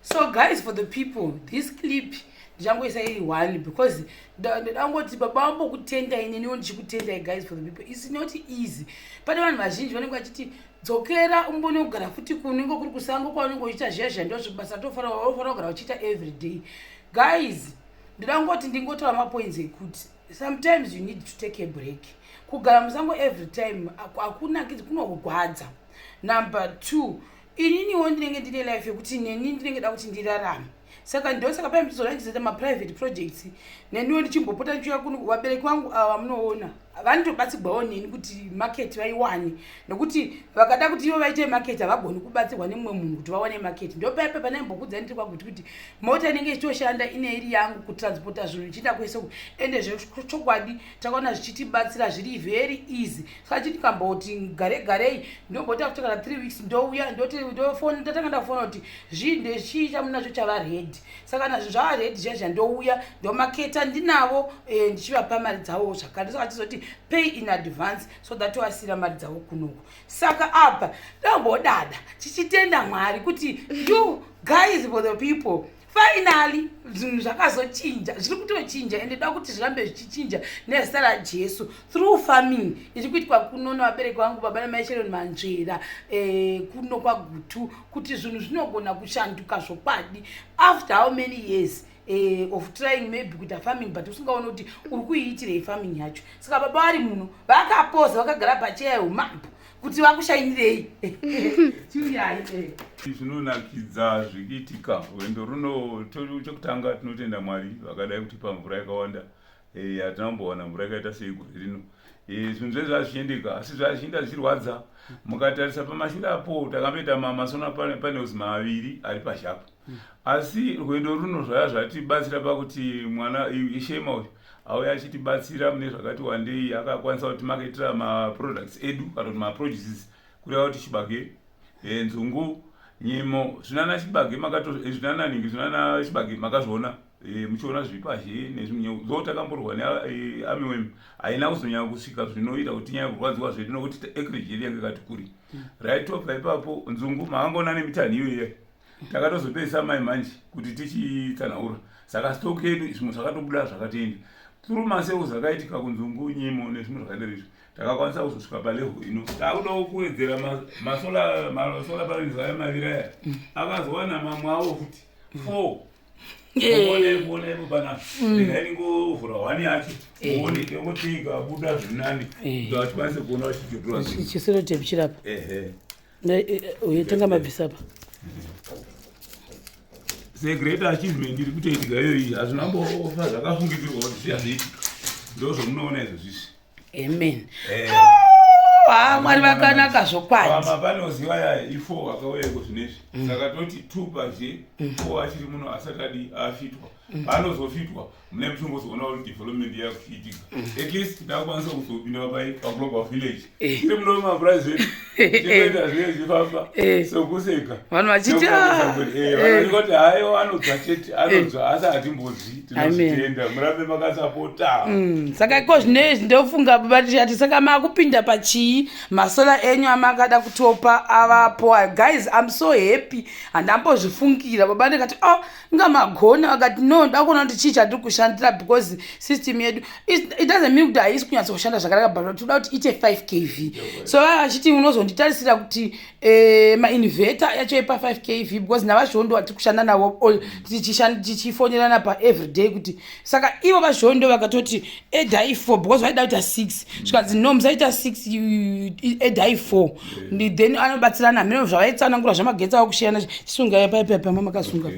So guys, for the people, this clip ndichangoisa iri one because ndangoti baba vambokutendai, neniwo ndichikutendai. Guys, for the people, it's not easy. Pane vanhu vazhinji vanenge vachiti dzokera umbone kugara futi kunenge kuri kusango kwaunenge uchiita zviya zviya, ndozvibasa tofanira kugara uchiita every day. Guys, ndoda ngoti ndingotora mapoints ekuti sometimes you need to take a break. Kugara musango every time hakunakidzi, kunogwadza. Number two, ininiwo ndinenge ndine life yekuti neni ndinenge da kuti ndirarame. Saka ndosaka pai muchizoona ndichizoita maprivate projects, neniwo ndichimbopota ndichiuya kuno. Vabereki vangu ava vamunoona vanotobatsirwawo neni kuti market vaiwane, nokuti vakada kuti ivo vaite market, havagoni kubatsirwa nemumwe munhu kuti vawane market. Ndopaipa panaimbokudza ndiri kwakuti kuti mota inenge ichitoshanda ine iri yangu kutransporta zvinhu ichienda kwese uku. Ende zvechokwadi takaona zvichitibatsira, zviri very easy. Saka chindikamboti gare garei, ndombota kuti kana 3 weeks ndouya, ndoti ndofona, ndatanga ndafona kuti zvii, chii chamunacho chava ready. Saka kana zvinhu zvava ready zviya, ndouya ndomaketa ndinavo, ndichivapa mari dzavo zvakare. Saka chizoti pay in advance so that toasira mari dzavo kunoku. Saka apa dambodada tichitenda Mwari kuti you guys, for the people, finally zvinhu zvakazochinja, zviri kutochinja, ende da kuti zvirambe zvichichinja nezita raJesu through farming iri kuitwa kuno nevabereki vangu, baba namai Sharon Manzvera, kuno kwaGutu, kuti zvinhu zvinogona kushanduka zvokwadi after how many years of trying maybe kuita farming, but usingaoni kuti uri kuiitirei farming yacho. Saka baba vari muno vakapoza, vakagara pacheya yeumambo kuti vakushainirei. Chiuyai. Zvinonakidza zvichiitika rwendo runo. Chekutanga tinotenda Mwari vakadai kutipa mvura yakawanda. Hatina kumbowana mvura yakaita sei gore rino. Zvinhu zve zvazvichiendeka, asi zvazvichienda zvichirwadza. Mukatarisa pamashure apo, takamboita masolar panels maviri ari pazhapo, asi rwendo runo zvaya zvatibatsira pakuti mwana Shema uyu auya achitibatsira mune zvakati wandei. Akakwanisa kutimaketera maproducts edu kana kuti maproduces, kureva kuti chibage, nzungu, nyimo, zvinana chibage, zvinana ningi, zvinana chibage makazviona, muchiona zviri pazhe nezvimwe. Zo takamborwa nearmyworm, haina kuzonyanya kusvika zvinoita kuti tinyanye kurwadziwa zvedu nokuti acreage yedu yange ikati kuri. Right, tobva ipapo, nzungu makangoona nemitanhi iyoyo, takatozopedzisa mai manje kuti tichitsanhaura. Saka stock yedu zvimwe zvakatobuda zvakatoenda through masales akaitika kunzungu, nyimo nezvimwe zvakadaro. Izvi takakwanisa kuzosvika palevel ino. Takudawo kuwedzera masolar panels aya maviri aya, akazowana mamwe avo futi four. Kuona ipo pana, regai ndingovhura one yacho uone, tongoti ikabuda zvinani kuti vachikwanise kuona vachichotora. Chisellotape chirapa. Ehe. Uye tanga mabvisa pa. Segreat achievement iri kutoitika iyoyi, hazvina mbofa zvakafungidzirwa kuti zvichazoitika. Ndo zvomunoona izvo zvisvi. Amen. Ah, Mwari vakanaka zvokwadi. Mapanoziva ya i4 akauya iko zvinezvi, saka toti two pazhe, four achiri muno asati adi afitwa. Paanozofitwa mune muchimbozoona kuti development yakuchiitika. At least ndakukwanisa kuzopinda pai paGlobal Village, tiri muno maprice edu, tichitoita zviye zvichifamba sokuseka. Vanhu vachiti, "Ah." Vanoti haiwa, anodzwa chete, anodzwa, asi hatimbozvi. Tinozvitenda, murambe makasapota. Saka iko zvinezvi ndofunga baba tichati saka makupinda pachii, masolar enyu amakada kutopa avapo. Guys, I'm so happy, handambozvifungira. Baba ndikati, "Oh, inga magona." Vakati, "No, nda kuona kuti chii chatiri kushandira," because system yedu it doesn't mean kuti haisi kunyatsokushanda zvakanaka, but toda kuti ite 5 kV. So vava vachiti unozonditarisira kuti mainverter yacho ipa 5 kV, because navaZhondo vatiri kushanda navo tichifonerana paeveryday kuti saka ivo vaZhondo vakatoti edai 4 because vaida kuita 6, zvikanzi, "No, musaita 6, edai 4." Then anobatsirana mino zvavaitsanangura zvamagetsi avo kushiyana. Chisungai paipapa makasunga.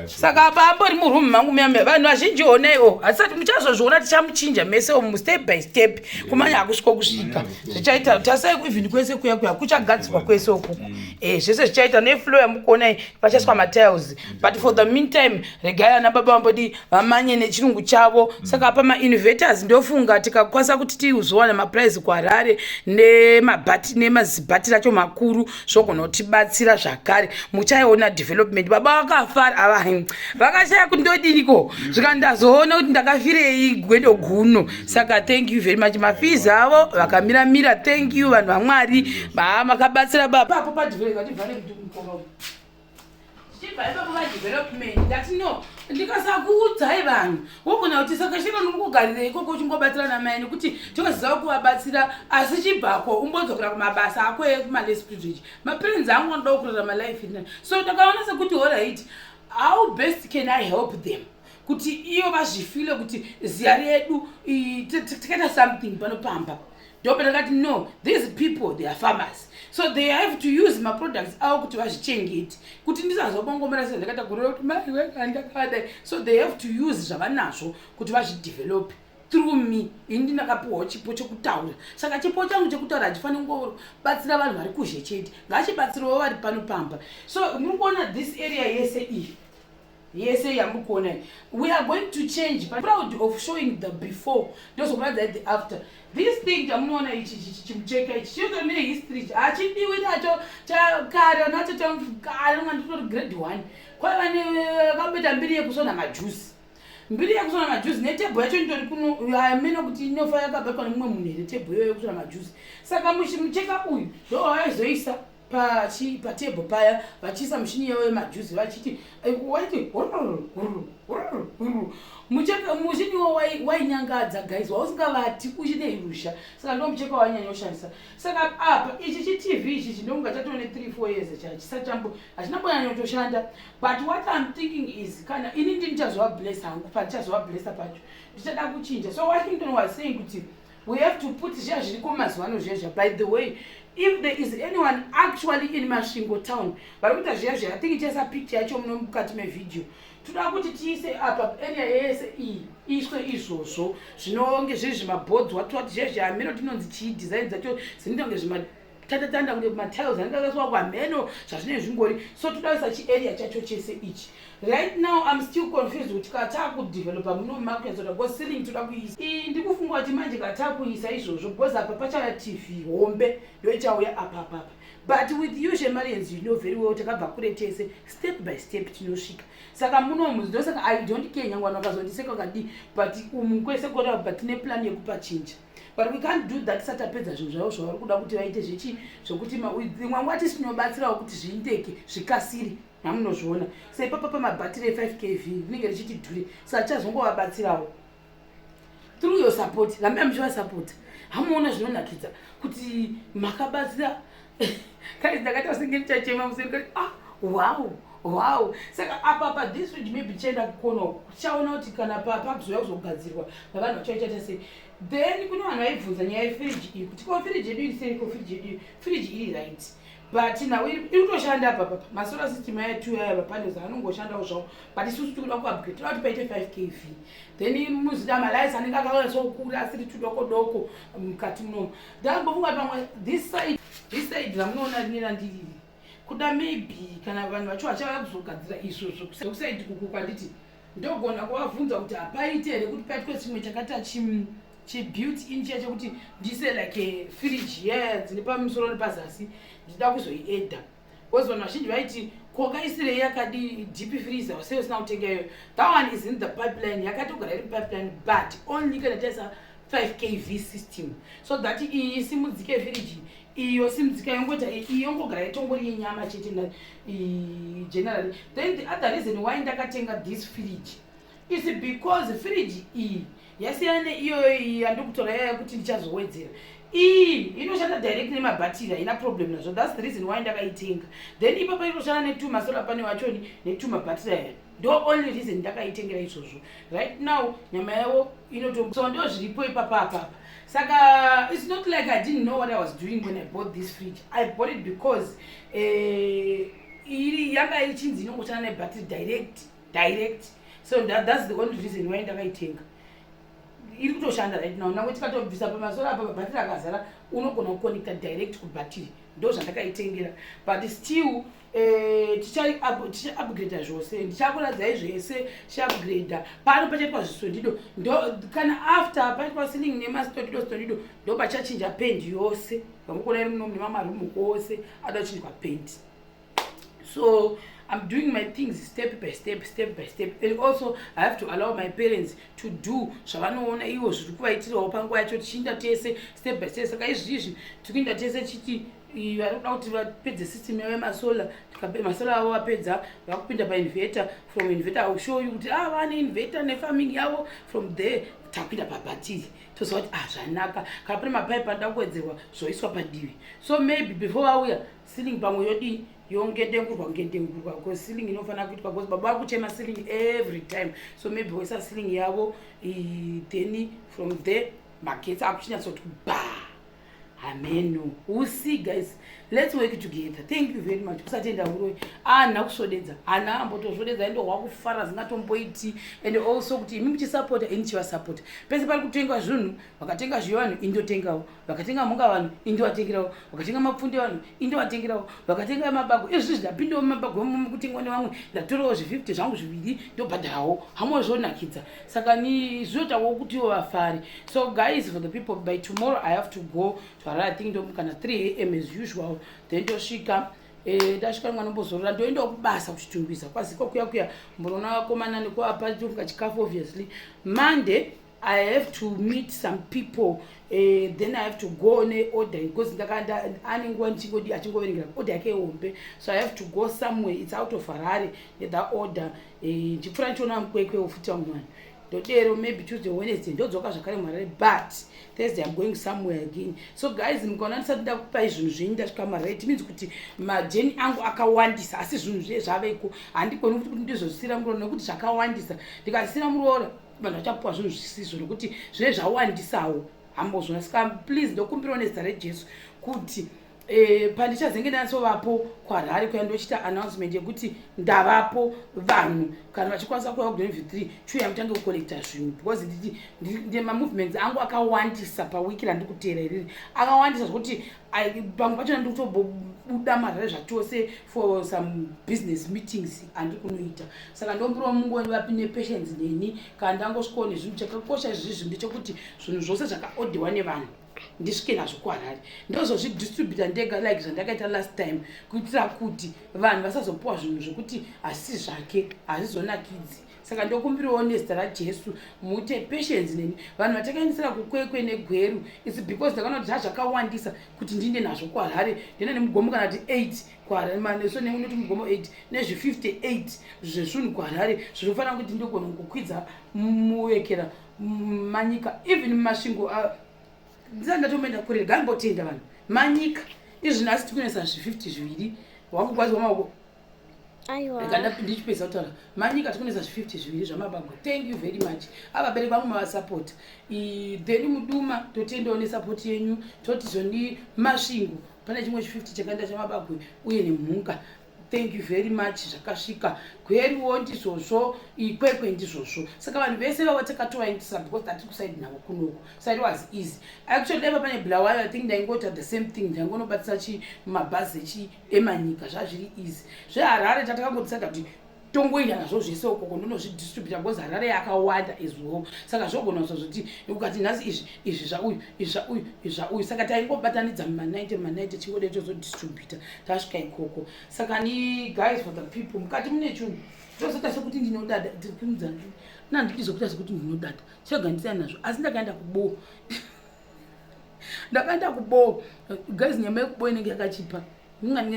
Saka apa ambori murumu mangu muya, vanhu vazhinji honaiwo, hasati muchazozviona, tichamuchinja mese umu step by step. Kumanya hakusviko kusvika zvichaita tasai, even kwese kuya kuya kuchagadzirwa kwese ukuku. Zvese zvichaita nefloor yamukuonai, pachaiswa matiles, but for the meantime regai ana baba vambodi vamanye nechirungu chavo. Saka apa mainverters ndofunga tikakwanisa kuti tizowana maprice kuHarare nemabhati nemazibhatiri acho makuru, zvogona kutibatsira zvakare. Muchaiona development. Baba vakafara ava, vakashaya kuti ndodiniko, zvika ndazoona kuti ndakafirei gwendo guno. Saka thank you very much, mafees avo vakamiramira. Thank you, vanhu vaMwari, makabatsira baba. Papo pativhare mukova. Tichibva ipapo padevelopment, ndati no, ndikasakuudzai vanhu wogona kuti saka chino ndiri kugarira ikoko uchingobatsira namai, nekuti toziva kuvabatsira, asi chibvako umbodzokera kumabasa ako ekumalesbridge. Maparents angu anoda kurarama life ina, so ndakaona sekuti alright, how best can I help them kuti iyo vazvifile kuti ziya redu takaita something pano pamba? Ndopandakati no, these people, they are farmers, so they have to use maproducts avo kuti vazvichengete, kuti ndisazobongomera sezvandakaita gore kuti mai wekandakadai. So they have to use zvavanazvo kuti vazvidevelope through me. Ini ndinakapiwawo chipo chekutaura, saka chipo changu chekutaura hachifaniri kungobatsira vanhu vari kuzhe chete, ngachibatsirewo vari pano pamba. So muri kuona this area yese iyi, yese yamuri kuona, we are going to change. Proud of showing the before, ndozokuradzai the after. This thing chamunoona ichi, chimucheka ichi chinotori nehistory, hachidiwi nacho chakare nacho chakare. Nditori grade 1, kwaiva nekamboita mbiri yekusona majusi, mbiri yekusona majusi, netebho yacho indori kuno. Amene kuti inofa yakabatwa nemumwe munhu here tebho iyoyo yekusona majusi. Saka mucheka uyu ndo wavaizoisa patebho paya, vachiisa mushini yavo yemajusi, vachiti waiti muchini wo wainyangadza guys, wausingavati uchine ruzha. Saka ndo mucheka wainyanya kushandisa. Saka apa ichi chiTV ichi chinonga chatove ne3 4 years, chachisachambo hachina mbonyanya kutoshanda. But what I'm thinking is, kana ini ndini chazova bless hangu, pandichazova blessa pacho ndichada kuchinja. So Washington was saying kuti we have to put zviya zviriko mazuva ano zviya zviya. By the way, if there is anyone actually in Masvingo town vari kuita zviya zviya, I think ichaisa picture yacho muno mukati mevhidhiyo. Toda kuti tiise apa area yese iyi iiswe izvozvo zvinonge zviri zvimabhodzi watwati zviya zviya. Hameno tinonzi chii, design dzacho dzinoita kunge zvimatandatanda, kunge matiles anenge akaiswa kwamheno zvazvinenge zvingori. So toda kuisa chiarea chacho chese ichi. Right now I'm still confused kuti kana taakudevelopa muno makunyatsoda, because ceiling toda kuisa iyi, ndikufunga kuti manje kana taakuisa izvozvo, because apa pachava TV hombe ndo ichauya apa apapa. But with you Shemarians, you know very well takabva kure tese, step by step tinosvika. Saka munomu, ndosaka I don't care nyange vanhu vakazondiseka kadii, but umu kwese kora, but tine plan yekupachinja. But we can't do that tisati tapedza zvinhu zvavo zvavari kuda kuti vaite zvechi zvokuti imwe nguva tisi tinobatsirawo kuti zviindeke zvikasire. Hamunozviona seipapa pamabhatiri e5 kV rinenge richiti dhure, saka tichazongovabatsirawo through your support. Rambai muchivasapota, hamuona zvinonakidza kuti makabatsira. Guys, ndakaita senge ndichachema museri kati ah, wow. Saka apa pa this fridge maybe tichaenda kukona, tichaona kuti kana pakuzouya kuzogadzirwa navanhu vachaita sei. Then kune vanhu vaibvunza nyaya yefridge iyi kuti ko fridge yedu iri sei, ko fridge yedu, fridge iri right, but now iri kutoshanda apa papa masolar system aya two aya, mapanels anongoshandawo zvavo, but isusu tikuda kuupgrade, toda kuti paite 5 kV. Then muzida malights anenge akanyatso asiri tudoko doko mukati munomu. Ndambofunga pamwe this side, this side ramunoona rine randiriri kuda, maybe kana vanhu vacho vachauya kuzogadzira izvozvo kuside kuku kwanditi, ndogona kuvabvunza kuti hapaite here kuti paitwe chimwe chakaita chibuilt in chiya chekuti ndise like a fridge yeah dzine pamusoro nepazasi, ndida kuzoiedha, because vanhu vazhinji vaiti kokaisirei yakadi deep freezer sei usina kutenga iyoyo. That one is in the pipeline, yakatogara iri pipeline, but only kana taisa 5 kV system, so that iyi isimudzike firiji iyo simudzika yongoita iyi yongogara itongori yenyama chete generally. Then the other reason why ndakatenga this fridge is because fridge iyi yasiyana neiyoyo iyi yandikutora yaya yekuti ndichazowedzera. Iyi inoshanda direct nemabhatiri, haina problem nazvo. That's the reason why ndakaitenga. Then ipapo inoshanda netwo masolar panel achoni netwo mabhatiri aya. Ndo only reason ndakaitengera izvozvo. Right now nyama yavo inoto, so ndo zviripo ipapa apapa. Saka it's not like I didn't know what I was doing when I bought this fridge. I bought it because iri yanga ichinzi inongoshanda nebhatiri direct direct, so that's the only reason why ndakaitenga. Iri kutoshanda right now, nangwe tikatobvisa pamasoro apa mabhatiri akazara, unogona kuconnecta direct kubhatiri. Ndo zvandakaitengera, but still tichaupgrada zvose, ndichakuradzai zvese tichaupgrada. Pano pachaitwa zvisondido, ndo kana after paitwa ceiling nemastondido stondido, ndo pachachinja pendi yose vamukona iri muno nemamarumu ose ada kuchinjwa pendi. So I'm doing my things step by step, step by step, and also I have to allow my parents to do zvavanoona ivo zviri kuvaitirawo panguva yacho, tichiinda tese step by step. Saka izvizvi tiri kuinda tese chiti Vari kuda kuti vapedze system yavo yemasolar. Masolar avo vapedza, vakupinda painverter. From inverter, I will show you kuti ah, vane inverter nefarming yavo. From there tapinda pabhatiri, toziva kuti ah, zvanaka. Kana pane mapaipi anoda kuwedzerwa, zvoiswa padivi. So maybe before vauya, ceiling pamwe yodii, yongendengurwa ngendengurwa, because ceiling inofanira kuitwa, because baba vakuchema ceiling every time. So maybe voisa ceiling yavo, then from there magetsi akuchinyatsoti ba. Hameno, we'll see, guys. Let's work together. Thank you very much. Kusatenda uroi haana kusvodedza, hana ambotosvodedza, indohwa kufara zingatomboiti. And also kuti imi muchisapota, ini chivasapota. Pese pari kutengwa zvinhu, vakatenga zviyo vanhu, indotengawo. Vakatenga mhunga vanhu, indovatengerawo. Vakatenga mapfunde vanhu, indovatengerawo. Vakatenga mabago, izvizvi ndapindawo mumabago kutengwa nevamwe, ndatorawo zvi50 zvangu zviviri, ndobhadharawo hamwe. Zvonakidza. Saka ni zvinoitawo kutiwo vafare. So guys, for the people, by tomorrow I have to go to Harare. I think ndomuka na 3 a.m. as usual, then tosvika. Ndasvika, mwana ombozorora, ndoendawo kubasa kuChitungwiza kwaziko kuya kuya, mbonoona vakomana nekuapa tofunga chikafu. Obviously Monday I have to meet some people, then I have to go neorder, because ndakanda ane nguva ndichingodi achingoverengera order yake hombe. So I have to go somewhere, it's out of Harare, nethe order. Ndichipfuura ndichiona muKwekwe futi vamwe vanhu. Ndodero maybe Tuesday, Wednesday ndodzoka zvakare muHarare, but Thursday I'm going somewhere again. So guys, mukaona ndisati ndakupai zvinhu zvenyu ndasvika muHarare, it means kuti majourney angu akawandisa, asi zvinhu zviye zvaveko. Handigoni kuti ndizozvisira muroora, nekuti zvakawandisa. Ndikasira muroora, vanhu vachapuwa zvinhu zvisizvo, nekuti zvinenge zvawandisawo, hambozvona. Saka please, ndokumbirawo nezita reJesu kuti pandichazenge ndanyatsovapo kuHarare kuya, ndochiita announcement yekuti ndavapo. Vanhu kana vachikwanisa kuuya kuGlen 3, chiuya mutange kucollecta zvinhu, because mamovements angu akawandisa pawiki randiri kuteera iriri, akawandisa zvokuti pamwe pachona ndiri kutobuda muHarare zvachose for some business meetings andiri kunoita. Saka ndombirawo mungovapi nepatience neni kana ndangosvikawo nezvinhu. Chakakosha izvizvi ndechekuti zvinhu zvose zvakaodhewa nevanhu ndisvike nazvo kuHarare, ndozozvidistributa ndega like zvandakaita last time, kuitira kuti vanhu vasazopiwa zvinhu zvekuti hasi zvake, hazvizonakidzi. Saka ndokumbirawo nezita raJesu muite patience neni. Vanhu vatakaendesera kuKwekwe neGweru, it's because ndakaona kuti zvazvakawandisa kuti ndiinde nazvo kuHarare. Ndienda nemugomo kana kuti 8 kuHarare, so nekuti mugomo 8 nezvi58 zvezvinhu kuHarare zvinofanira kuti ndogona kukwidza muvekera manyika, even muMasvingo. Ndisati ndatomboenda kure, gambotenda vanhu manyika izvi. Nhasi tikunoisa zvi50 zviviri. Wakugwadzwa maoko. Aiwa. Ndichipedza kutaura, manyika tikunoisa zvi50 zviviri zvamabagwe. Thank you very much. Avabereki vangu mavasapota. Then muduma, totendawo nesapoti yenyu. Toti zvoni Masvingo pane chimwe chi50 chakaenda chamabagwe uye nemhunga. Thank you very much. Zvakasvika Gweruwo ndizvozvo, iKwekwe ndizvozvo. Saka vanhu vese vava takatovaendesa because tatiri kuside navo kunoku, so it was easy actually. Daiva pane Bulawayo, I think ndaingoita the same thing, ndaingonobatisa chi mumabhazi echi emanyika, zvazviri easy. ZveHarare tatakangodecida kuti tongoenda nazvo zvese ukoko, ndinozvidistributa, because Harare yakawanda as well. Saka zvogona kuzozoti ukati nhasi izvi, izvi zvauyu, izvi zvauyu, izvi zvauyu. Saka taingobatanidza muma90 muma90, chingodei tozodistributa tasvika ikoko. Saka ni guys, for the people, mukati mune chinhu tozoita sekuti ndinodada, tikunza nandidi zokuita sekuti ndinodada, chega ndisiyana nazvo. Asi ndakaenda kubo, ndakaenda kubo, guys. Nyama yekubo inenge yakachipa.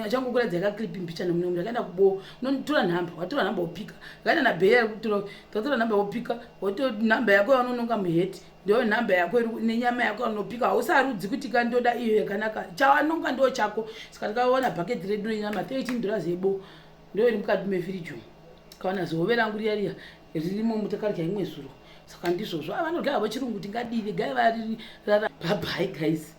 Achangokuratidza yakaclip mbichana muno. Ndakaenda kubo, unotora nhamba, watora nhamba, wopika. Ndakaenda nabheya kutora, tatora nhamba, wopika, woto nhamba yako yaunononga muheti, ndo nhamba yako nenyama yako yaunopika. Hausarudzi kuti kandoda iyo yakanaka, chawanonga ndo chako. Saka tikaona bhaketi redu renyama, $13 yebo, ndo iri mukati mefiriji umu. Kaona zihove rangu riya riya ririmo, mutakarya imwe zuro. Saka ndizvozvo. Vanodya havo chirungu, tingadii gai varirara. Bye bye, guys.